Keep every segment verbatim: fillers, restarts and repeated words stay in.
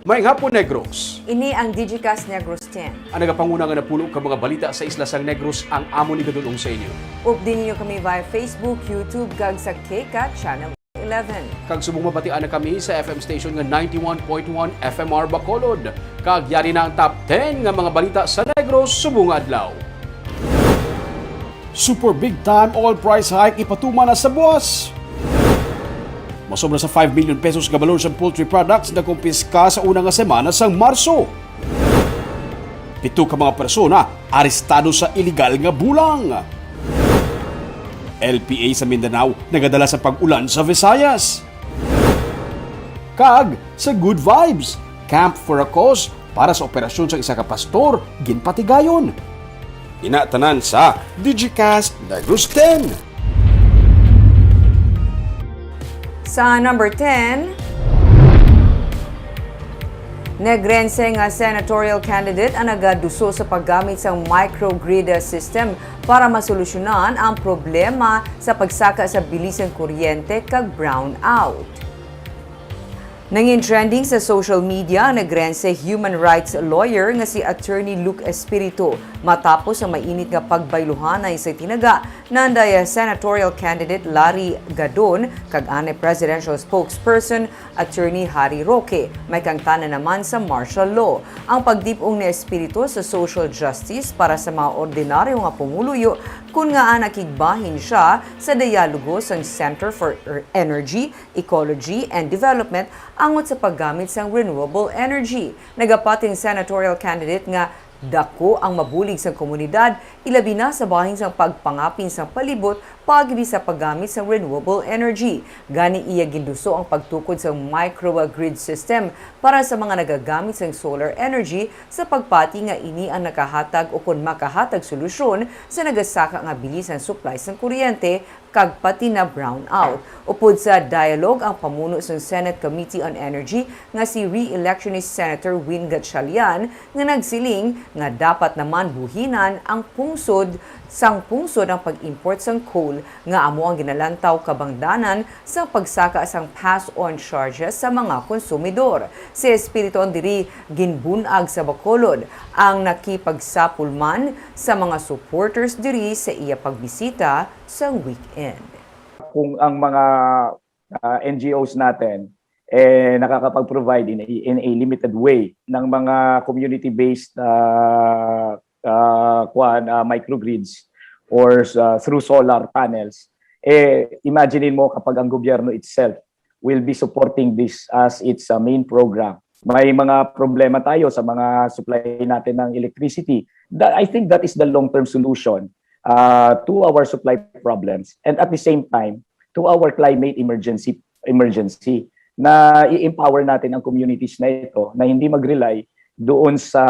Maayong hapon, Negros. Ini ang Digicast Negros ten. Ang nagapanguna nga napulo ka mga balita sa isla sang Negros ang amon igadul-ong sa inyo. Updi ninyo kami via Facebook, YouTube, kag sa KCAT Channel eleven. Kag subong mabatian na kami sa F M station nga ninety-one point one F M R Bacolod. Kag yari na ang top ten nga mga balita sa Negros subong nga adlaw. Super big time oil price hike ipatuman na sa buwas. Masobra sa five million pesos nga balor sang poultry products nakumpiska sa una nga semana sang Marso. Pito ka mga persona arestado sa iligal nga bulang. L P A sa Mindanao nagadala sa pag-ulan sa Visayas. Kag sa Good Vibes, Camp for a Cause para sa operasyon sang isa ka pastor ginpatigayon. Ina tanan sa Digicast Negros ten. Sa number ten, Negrense nga senatorial candidate ang nagaduso sa paggamit sang microgrid system para masolusyonan ang problema sa pagsaka sa bilis sang kuryente kag brownout. Nangin trending sa social media ang Negrense human rights lawyer nga si Attorney Luke Espiritu matapos ang mainit nga pagbayluhanay sa tinaga nanday senatorial candidate Larry Gadon kag anay presidential spokesperson Attorney Harry Roque. May kangtanan naman sa martial law. Ang pagdip-ong ni Espiritu sa social justice para sa mga ordinaryo nga pumuluyo kun ngaa nakigbahin siya sa dialogo sang Center for Energy, Ecology, and Development angot sa paggamit sang renewable energy. Nagapati ang senatorial candidate nga dako ang mabulig sang komunidad, ilabi na sa bahin sang pagpangapin sang palibot paagi sa paggamit sang renewable energy. Gani iya ginduso ang pagtukod sang microgrid system para sa mga nagagamit sang solar energy sa pagpati nga ini ang nakahatag ukon makahatag solusyon sa nagasaka nga bilis ang supply sang kuryente kag pati na brownout. Upod sa dialogue ang pamuno sang Senate Committee on Energy nga si re-electionist Senator Win Gatchalian nga nagsiling nga dapat naman buhinan ang pungsod sang pungsod ang pag-import sang coal nga amo ang ginalantaw kabangdanan sang pagsaka sang pass-on charges sa mga konsumidor. Si Espiritu ang diri ginbun-ag sa Bacolod ang nakipagsapol man sa mga supporters diri sa iya pagbisita sang weekend. Kung ang mga ah, N G Os natin eh nakakapag-provide in a, in a limited way ng mga community-based ah, ah, kuan ah, microgrids or ah, through solar panels, eh imagine mo kapag ang gobyerno itself will be supporting this as its ah, main program. May mga problema tayo sa mga supply natin ng electricity. That, I think that is the long-term solution uh, to our supply problems and at the same time to our climate emergency emergency na i-empower natin ang communities na ito na hindi mag-rely doon sa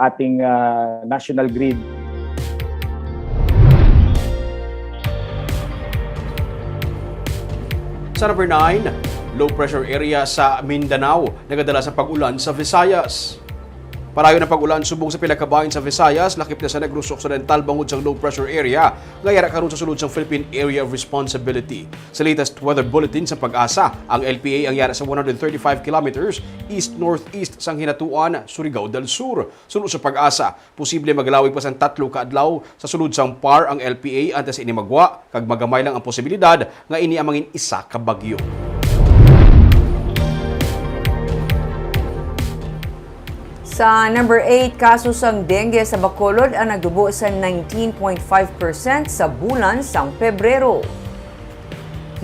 ating uh, national grid. Sa number nine, low pressure area sa Mindanao nagadala sa pag-ulan sa Visayas. Padayon ang pag-ulan subong sa pila ka bahin sa Visayas, lakip na sa Negros Occidental bangod sang low pressure area nga yara karon sa sulod sang Philippine Area of Responsibility. Sa latest weather bulletin sa PAGASA, ang L P A ang yara sa one hundred thirty-five kilometers east-northeast sang Hinatuan, Surigao del Sur. Suno sa PAGASA, posible maglawig pa sang tatlo ka adlaw sa sulod sang PAR ang L P A antes ini magwa, kag magamay lang ang posibilidad nga ini ang mangin isa ka bagyo. Sa number eight, kaso sang dengue sa Bacolod ang nagtubo sa nineteen point five percent sa bulan sang Pebrero.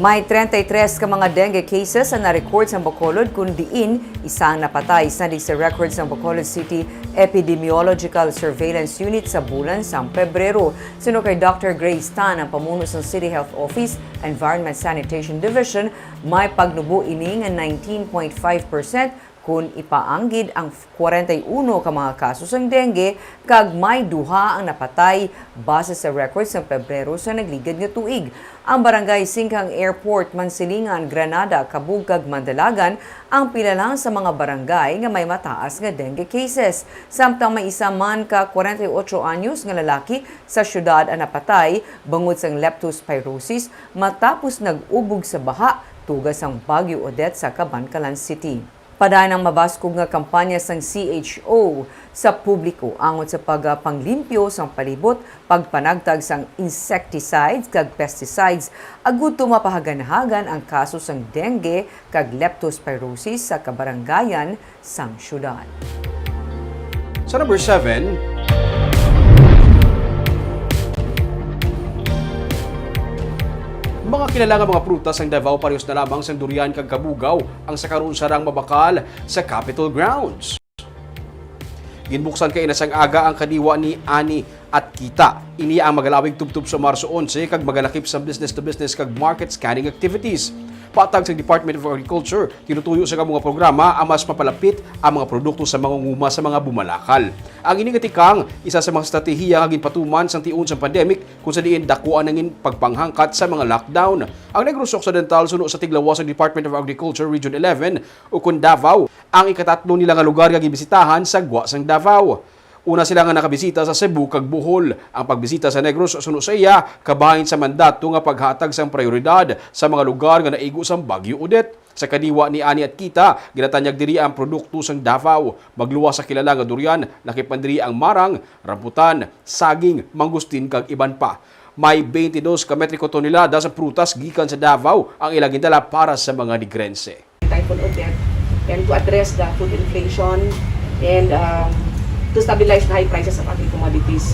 May treinta y tres ka mga dengue cases ang na-record sa Bacolod, kun diin isa ang napatay, sandig sa record sang Bacolod City Epidemiological Surveillance Unit sa bulan sang Pebrero. Suno kay Doctor Grace Tan, ang pamuno sang City Health Office Environment Sanitation Division, may pagnubo ini nga nineteen point five percent kun ipaanggid ang kwarenta y uno ka mga kaso sang dengue, kag may duha ang napatay base sa record sang Pebrero sa nagligad nga tuig. Ang Barangay Singkang Airport, Mansilingan, Granada, Cabug, kag Mandalagan ang pila lang sa mga barangay nga may mataas nga dengue cases. Samtang may isa man ka kwarenta y ocho anyos nga lalaki sa siyudad ang napatay bangod sang leptospirosis matapos nag-ubog sa baha tuga sang Bagyo Odette sa Kabankalan City. Padayon ang mabaskog nga kampanya sang C H O sa publiko angot sa pagpanglimpyo sang palibot, pagpanagtag sang insecticides kag pesticides, agud to mapahaganhagan ang kaso sang dengue kag leptospirosis sa kabarangayan sang syudad. Sa number seven, mga kilala nga mga prutas sang Davao, parehos na lamang sang durian kag kabugaw, ang sa karon sarang mabakal sa Capitol grounds. Ginbuksan kaina sang aga ang kadiwa ni Ani at Kita. Ini ang magalawig tubtob sa Marso onse kag magalakip sa business-to-business kag market scanning activities. Patag sa Department of Agriculture, tinutuyo sa mga programa ang mas mapalapit ang mga produkto sa mangunguma sa mga bumalakal. Ang ini nga tikang, isa sa mga estratehiya nga ginpatuman sang tion sang pandemic, kung sa diin daku ang nangin pagpanghangkat sa mga lockdown. Ang Negros Occidental, suno sa tiglawas sang Department of Agriculture Region eleven, ukon Davao, ang ikatatlo nila nga lugar nga gibisitahan sa gwa sang Davao. Una sila nga nakabisita sa Cebu kag Bohol. Ang pagbisita sa Negros suno sa iya kabahin sa mandato nga paghatag sang prioridad sa mga lugar nga naigo sang Bagyo Odette. Sa kadiwa ni Ani at Kita, ginatanyag diri ang produkto sang Davao. Magluwas sa kilala nga durian, lakip man diri ang marang, rambutan, saging, mangustin kag iban pa. May twenty-dos ka metriko tonelada sa prutas gikan sa Davao ang ila gindala para sa mga Negrense. Typhoon Odette, and to address the food inflation and, um, to stabilize the high prices of agri-commodities.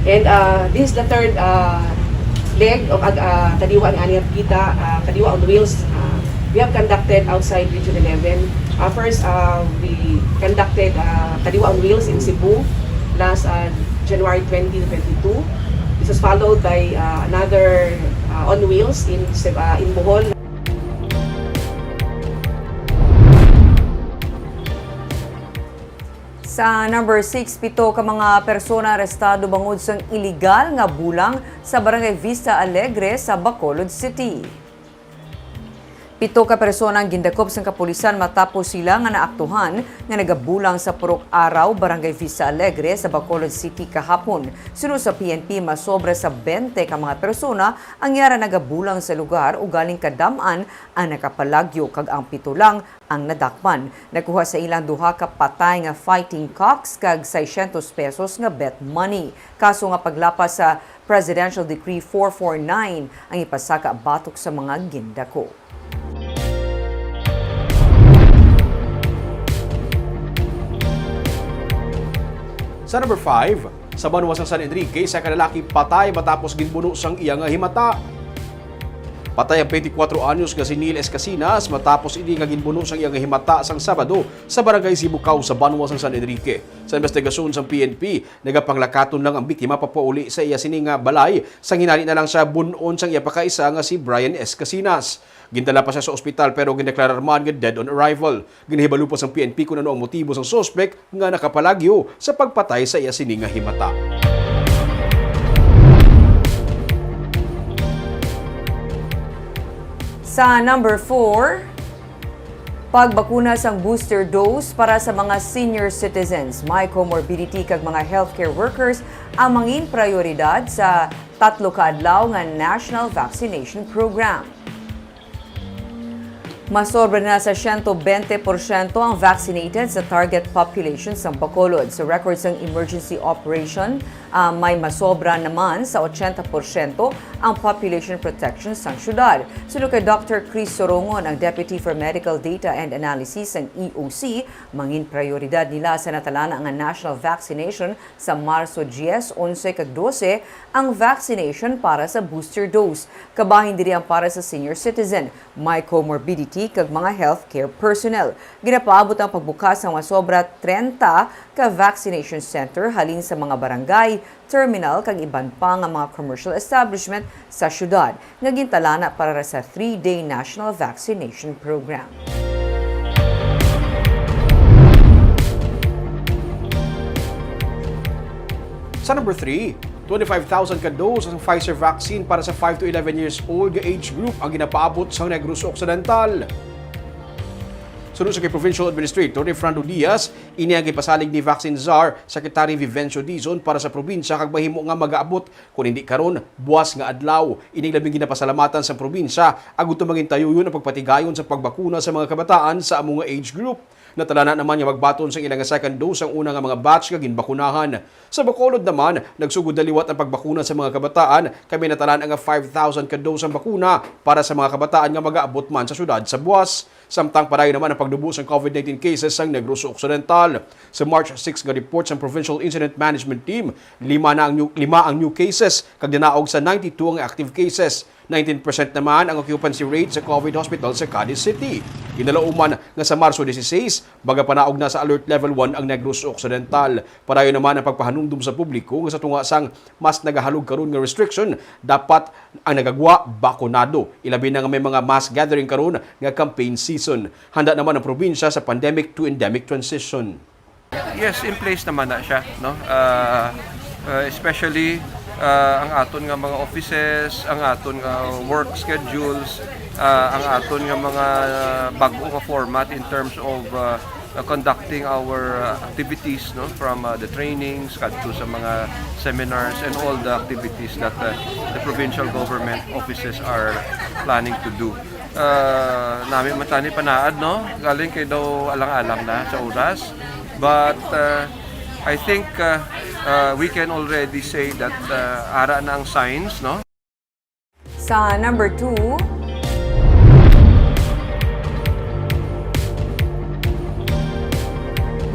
And, uh, this is the third, uh, leg of ag-, uh, Kadiwa ni Ani at Kita, uh, Kadiwa on Wheels. Uh, we have conducted outside Region eleven. Uh, first, uh, we conducted, uh, Kadiwa on Wheels in Cebu last, uh, January twenty twenty-two. This was followed by, uh, another, uh, on Wheels in Cebu, uh, in Bohol. Sa number six, pito ka mga persona arestado bangod sang iligal nga bulang sa Barangay Vista Alegre sa Bacolod City. Pito ka persona ang gindakop sang kapulisan matapos sila nga naaktuhan nga nagabulang sa Purok Araw, Barangay Vista Alegre sa Bacolod City kahapon. Suno sa P N P, masobra sa twenty ka mga persona ang yara nagabulang sa lugar, ugaling kadam-an ang nakapalagyo kag ang pito lang ang nadakpan. Nakuha sa ilang duha ka patay nga fighting cocks kag seiscientos pesos nga bet money. Kaso nga paglapas sa Presidential Decree four four nine ang ipasaka batok sa mga gindako. Sa number five, sa banwa sang San Enrique, isa ka lalaki patay matapos ginbuno sang iya nga himata. Patay ang twenty-four anyos nga si Neil Escasinas matapos ini nga ginbuno sang iya nga himata sang Sabado sa Barangay Sibukaw sa banwa sang San Enrique. Sa investigasyon sang P N P, nagapanglakaton lang ang biktima papauli sa iya sini nga balay, sang hinali na lang siya bun-on sang iya pakaisa nga si Brian Escasinas. Gindala pa siya sa ospital pero gindeklarar man nga dead on arrival. Ginahibalo pa sang P N P kon ano ang motibo sang suspek nga nakapalagyo sa pagpatay sa iya sini nga himata. Sa number four, pagbakuna sang booster dose para sa mga senior citizens, may comorbidity kag mga healthcare workers ang mangin prioridad sa tatlo ka adlaw nga National Vaccination Program. Masobra na sa siyento bente porsyento ang vaccinated sa target population sang Bacolod. Sa record sang emergency operation, ah, may masobra naman sa ochenta porsyento ang population protection sang syudad. Suno kay Doctor Chris Sorongon, ang Deputy for Medical Data and Analysis sang E O C, mangin prioridad nila sa natalana nga national vaccination sa Marso diyes, onse, kag dose ang vaccination para sa booster dose. Kabahin diri ang para sa senior citizen, may comorbidity, kag mga healthcare personnel. Ginapaabot ang pagbukas sang masobra trenta ka vaccination center halin sa mga barangay, terminal, kag iban pa nga mga commercial establishment sa syudad nga gintalana para sa three-day national vaccination program. Sa number three, twenty-five thousand ka dose ang Pfizer vaccine para sa five to eleven years old nga age group ang ginapaabot sa Negros Occidental. Suno sa kay Provincial Administrator ni Fernando Diaz, ini ang gipasalig ni Vaccine Czar Secretary Vivencio Dizon para sa probinsya kag mahimo nga magaabot, kun hindi karon, buwas nga adlaw. Ini labing ginapasalamatan sa probinsya agud to mangin tayuyon ang pagpatigayon sa pagbakuna sa mga kabataan sa amo nga age group. Natalana naman nga magbaton sang ila nga second dose ang una nga mga batch nga ginbakunahan. Sa Bacolod naman, nagsugod na liwat ang pagbakuna sa mga kabataan, kay may natalan-a nga five thousand ka dose ang bakuna para sa mga kabataan nga magaabot man sa syudad sa buwas. Samtang padayon naman ang pagdubo sang COVID nineteen cases sa Negros Occidental. Sa March six nga report sang Provincial Incident Management Team, lima na ang new, lima ang new cases, kag nanaog sa ninety-two ang active cases. Nineteen percent naman ang occupancy rate sa COVID hospital sa Cadiz City. Ginalauman nga sa Marso dieciséis, magapanaog na sa Alert Level one ang Negros Occidental. Padayon naman ang pagpahanumdom sa publiko nga sa tunga sang mas nagahalog karon nga restriction, dapat ang nagagwa bakunado. Ilabi na nga may mga mass gathering karon nga campaign season. Handa naman ang probinsya sa pandemic to endemic transition. Yes, in place naman na siya, no? Ah, ah, especially, ah, ang aton nga mga offices, ang aton nga work schedules, ah, ang aton nga mga bag-o nga format in terms of, ah, uh, conducting our, uh, activities, no, from, uh, the trainings kadto sa mga seminars and all the activities that, uh, the provincial government offices are planning to do. Uh, nami man tani panaad, no, galing kay daw alang-alang na sa oras, but, uh, I think, uh, uh, we can already say that, uh, ara na ang signs, no. Sa number two,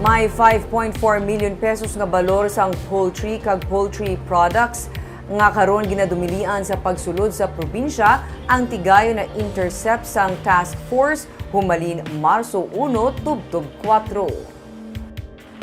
may five point four million pesos nga balor sang poultry kag poultry products nga karon ginadumilian sa pagsulod sa probinsya ang tigayon na intercept sang task force humalin Marso uno tubtob kuwatro.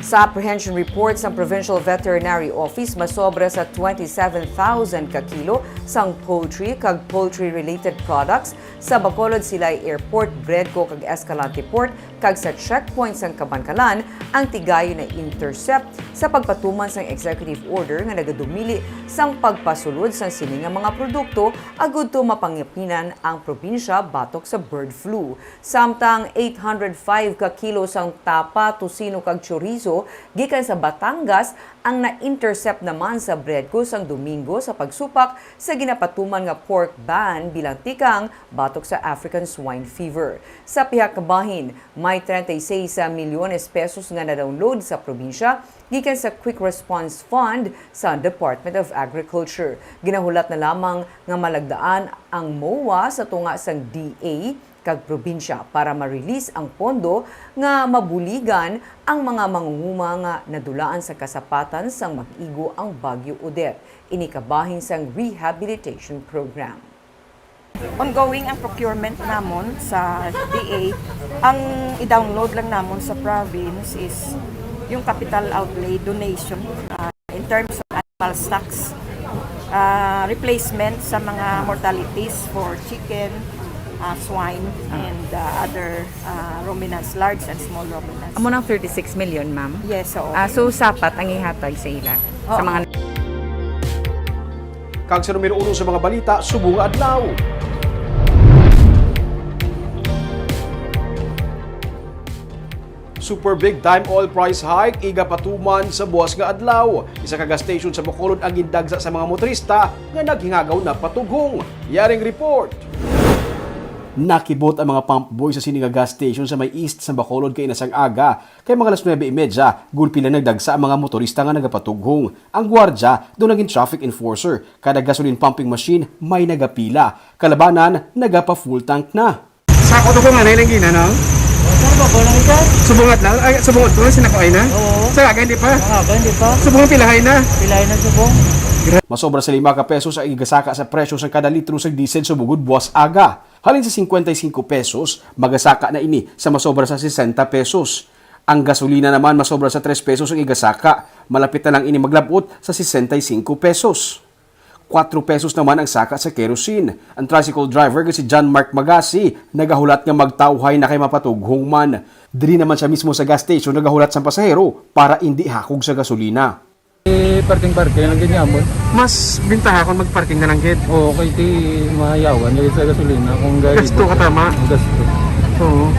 Sa apprehension report sang Provincial Veterinary Office, masobra sa twenty-seven thousand ka kilo sang poultry kag poultry-related products sa Bacolod, Silay Airport, Bredco kag Escalante Port kag sa checkpoint sang Kabankalan ang tigayon na intercept sa pagpatuman sang executive order nga nagadumili sang pagpasulod sang sini nga mga produkto agud to mapangapinan ang probinsya batok sa bird flu. Samtang eight hundred five ka kilo sang tapa, tusino kag chorizo gikan sa Batangas ang na-intercept naman sa Bredco sang Domingo sa pagsupak sa ginapatuman nga pork ban bilang tikang batok sa African Swine Fever. Sa pihak bahin, may treinta y seis milyones pesos nga na-download sa probinsya gikan sa Quick Response Fund sa Department of Agriculture. Ginahulat na lamang nga malagdaan ang MOA sa tunga sang D A kag probinsya para ma-release ang pondo nga mabuligan ang mga mangunguma nga nadulaan sa kasapatan sang mag-igo ang Bagyo Odette. Ini kabahin sang rehabilitation program. Ongoing ang procurement namon sa D A. Ang i-download lang namon sa province is yung capital outlay donation, ah, in terms of animal stocks, ah, replacement sa mga mortalities for chicken, ah, swine, and, ah, other, ah, ruminants, large and small ruminants. Amo nang thirty-six million, ma'am? Yes, oo. Ah, so, sapat ang ihatag sa ila? Sa Oo. mga Kag sa numero uno sa mga balita, subong nga adlaw. Super big time oil price hike igapatuman sa buwas nga adlaw. Isa ka gas station sa Bacolod ang gindagsa sa mga motorista nga naghingagaw na patughong. Yaring report. Nakibot ang mga pump boy sa sini nga gas station sa may east sa Bacolod kay inasang aga. Kay mga alas nuebe y medya, gulpi lang nagdagsa ang mga motorista nga nagapatughong. Ang gwardya daw naging traffic enforcer. Kada gasoline pumping machine, may nagapila. Kalabanan, nagapa-full tank na. Sako to ko nga nailanggina, no? Saan ba? Bolang ito? Subungat lang? Ay, subungat ko. Sinako ay na? Oo. Sa aga, hindi pa? Sa aga, hindi pa? Subungan pilahay na? Pilahay na subong. Masobra sa lima ka pesos ang igasaka sa presyo sa kada litro sa diesel subong buwas aga. Halin sa cincuenta y cinco pesos, magasaka na ini sa masobra sa sesenta pesos. Ang gasolina naman masobra sa tres pesos ang igasaka, malapit na lang ini maglabot sa sesenta y cinco pesos. Kwatro pesos naman ang saka sa kerosene. Ang tricycle driver nga si John Mark Magasi nagahulat nga magtawhay na kay mapatughong man. Diri naman siya mismo sa gas station nagahulat sa pasahero para indi hakog sa gasolina. Eh, parking-parking lang gid niya mo. Mas bintaha kung mag-parking na lang gid. Oo, kay ti mayawan lagi sa gasolina kung gahi. Gasto ka tama. Gasto. Oo.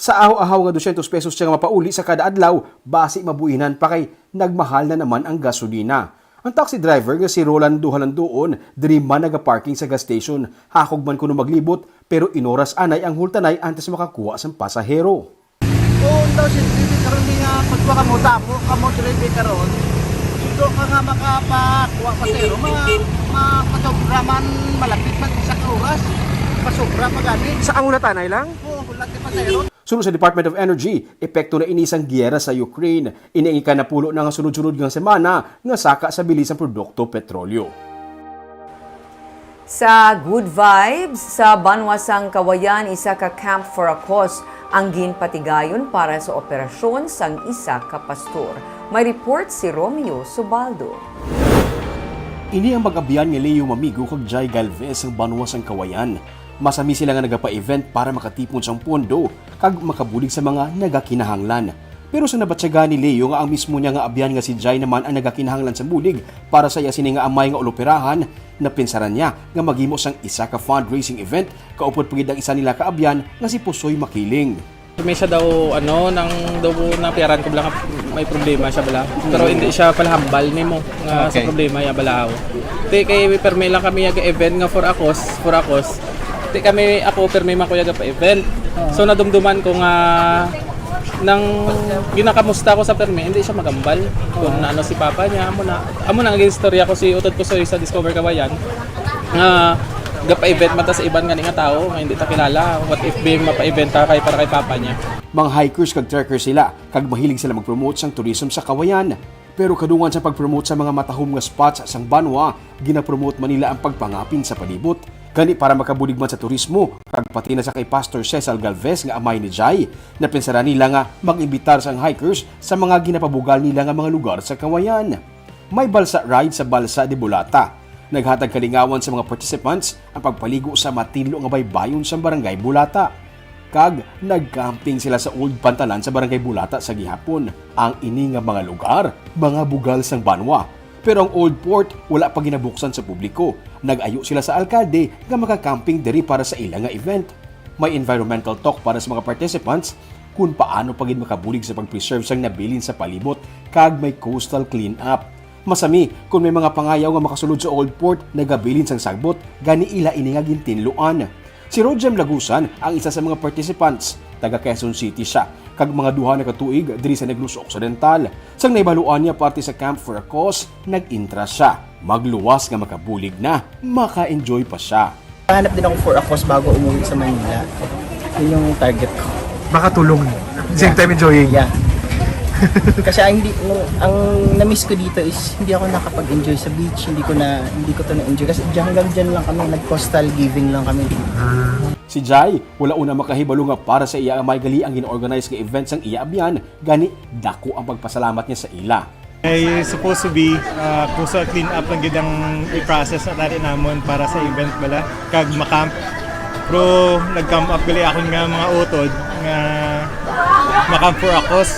Sa ahaw-ahaw nga dosyentos pesos siya nga mapauli sa kada adlaw, basi mabuhinan pa kay nagmahal na naman ang gasolina. Ang taxi driver nga si Rolando Halandoon, diri man nagaparking sa gas station. Hakog man kuno maglibot, pero inoras anay ang hultanay antes makakuha sang pasahero. Kung daw si driver karon ni nga pagkuha kamo, damo kamo driver karon, sudo ka nga makapakuha pasahero, ma-, ma-, masobra man, malapit man isa ka oras, masobra pa gani. Sa ang hultanay lang? Oo, wala ti pasahero. Suno sa Department of Energy, epekto na ini sang giyera sa Ukraine. Ini ang ikanapulo na nga sunod-sunod nga semana nga saka sa bili sang produkto petrolyo. Sa Good Vibes, sa banwa sang Kawayan, isa ka Camp for a Cause ang ginpatigayon para sa operasyon sang isa ka pastor. May report si Romeo Subaldo. Ini ang mag-abyan nga Leo Mamigo kag Jai Galvez sang banwa sang Kawayan. Masami sila nga nagapa-event para makatipon sang pondo kag makabulig sa mga nagakinahanglan. Pero sa nabatyagan ni Leo nga ang mismo niya nga abyan nga si Jai naman ang nagakinahanglan sa bulig para sa iya sini nga amay nga uloperahan, napinsaran niya nga maghimo sang isa ka fundraising event kaupod pa gid ang isa nila ka abyan nga si Pusoy Makiling. May siya daw, ano, nang daw napiyaran ko bala nga may problema siya bala. Pero hindi siya palahambal nimo nga sa Okay. problema ya bala. Ti kay permi lang kami yaga event nga for a cause, for a cause. Ti kami, ako, permi man ko yaga pa event. So nadumduman ko nga nang ginakamusta ko sa permi, hindi siya magambal kung naano si papa niya. Amo na, amo na ang istorya ko si utod ko sa, sa Discover Kawayan nga gapa-event man ta sa iban nga nga tawo nga hindi ta kilala. What if being mapa-event ta kay para kay papa niya? Mga hikers kag trekkers sila, kag mahilig sila mag-promote sang tourism sa Kawayan. Pero kadungan sa pag-promote sa mga matahom nga spots sang banwa, ginapromote man nila ang pagpangapin sa palibot. Gani para makabulig man sa turismo, kag pati na sa kay Pastor Cesar Galvez nga amay ni Jai, napinsaran nila nga mag-imbitar sang hikers sa mga ginapabugal nila nga mga lugar sa Kawayan. May balsa ride sa Balsa de Bulata. Naghatag kalingawan sa mga participants ang pagpaligo sa matinlo nga baybayon sa Barangay Bulata. Kag nag-camping sila sa Old Pantalan sa Barangay Bulata sa gihapon. Ang ini nga mga lugar, mga bugal sang banwa. Pero ang Old Port wala pa ginabuksan sa publiko. Nag-ayo sila sa alkalde nga maka-camping diri para sa ila nga event. May environmental talk para sa mga participants kung paano pa gid makabulig sa pag-preserve sang nabilin sa palibot kag may coastal cleanup. Masami, kung may mga pangayaw nga makasulod sa Old Port, nagabilin sang sagbot, gani ila ini nga gintinluan. Si Rojem Lagusan ang isa sa mga participants. Taga Quezon City siya, kag mga duha na ka tuig diri sa Negros Occidental. Sang nahibaluan niya parte sa Camp for a Cause, nag-intra siya. Magluwas nga makabulig na, maka-enjoy pa siya. Hanap din ako for a cause bago umuwi sa Manila. Yun yung target ko. Makatulong. Same Yeah. time enjoying. Yeah. Kasi ang hindi, ang na-miss ko dito is hindi ako nakapag-enjoy sa beach, hindi ko na, hindi ko to na-enjoy. Kasi diyan, hanggang diyan lang kami, nag-coastal giving lang kami. Ah. Si Jai, wala una makahibalo nga para sa iya amay gali ang gin-organize nga event sang iya abyan, gani dako ang pagpasalamat niya sa ila. Ay supposed to be, ah, coastal clean up lang gid ang i-process na tari namon para sa event bala, kag ma-camp. Pero nag-come up gali akon nga mga utod nga ma-camp for a cause.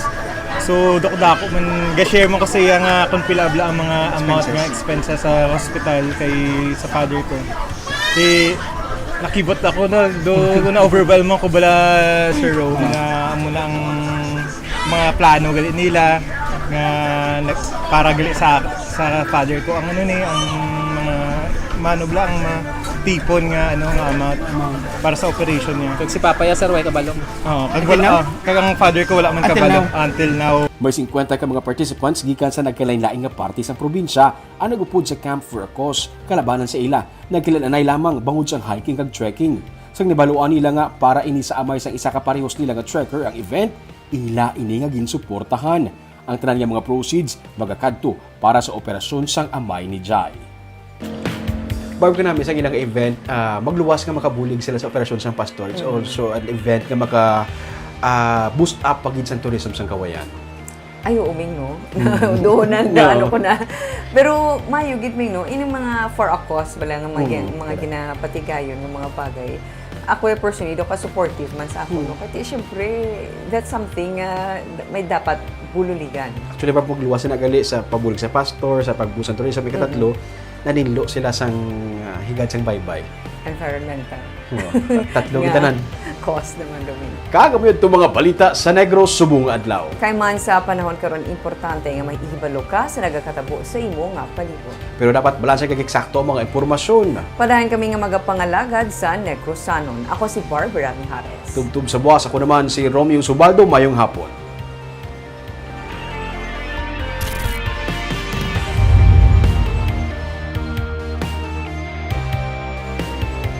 So, dako-dako man, ga-share mo kasi ang, ah, kung pila bala ang mga amount nga Expenses. expenses sa hospital kay sa father ko. Di, nakibot ako na, do, do na-overwhelm ako bala, Sir Ro, nga amo na ang mga plano gali nila nga nag-, para gali sa, sa father ko. Ang ano ni, ang mga mano bala, ang mga tipon nga, ano, nga amount Amount. para sa operation niya. Kag si Papa ya, sir, way kabalo. Oo, kag Until wala, now? oh, kag ang father ko wala man Until kabalo now? until now. May singkwenta ka mga participants gikan sa nagkalain-lain nga parte sa probinsya ang nag-upod sa Camp for a Cause. Kalabanan sa ila, nagkilala-anay lamang bangod sang hiking kag trekking. Sang nabaluan nila nga para ini sa amay sang isa ka parehos nila nga trekker ang event, ila ini nga ginsuportahan. Ang tanan nga mga proceeds magakadto para sa operasyon sang amay ni Jai. Bago ka namin sa ilang event, ah, magluwas nga makabulig sila sa operasyon sang pastor. It's Mm. also an event nga maka, ah, boost up pa gid sang tourism sang Kawayan. Ay, oo, Ming, no? Mm. Doon na, No. ano ko na. Pero, mayo gid, Ming, no? Ining mga for a cause, bala nga mga Mm, gin-, mga correct. ginapatigayon nga mga bagay. Ako, eh, personally, do ka supportive man sa ako, Mm. no? Kasi, syempre, that's something, ah, may dapat bululigan. Actually, pag magluwas na gali sa pabulig sa pastor, sa pagbusan tuloy sa may katatlo, Mm. naninlo sila sang, ah, higad sang baybay. Environmental. Oo. Tatlo Nga. kita nan. Kos naman gawin. Kag amo yun itong mga balita sa Negros subong nga adlaw. Kay man sa panahon karon, importante nga may ihibalo ka sa nagakatabo sa imo nga palibot. Pero dapat balanse kag eksakto ang mga impormasyon. Padayon kami nga magapangalagad sa Negrosanon. Ako si Barbara Mijares. Tubtob sa buwas, ako naman si Romeo Subaldo. Mayong hapon.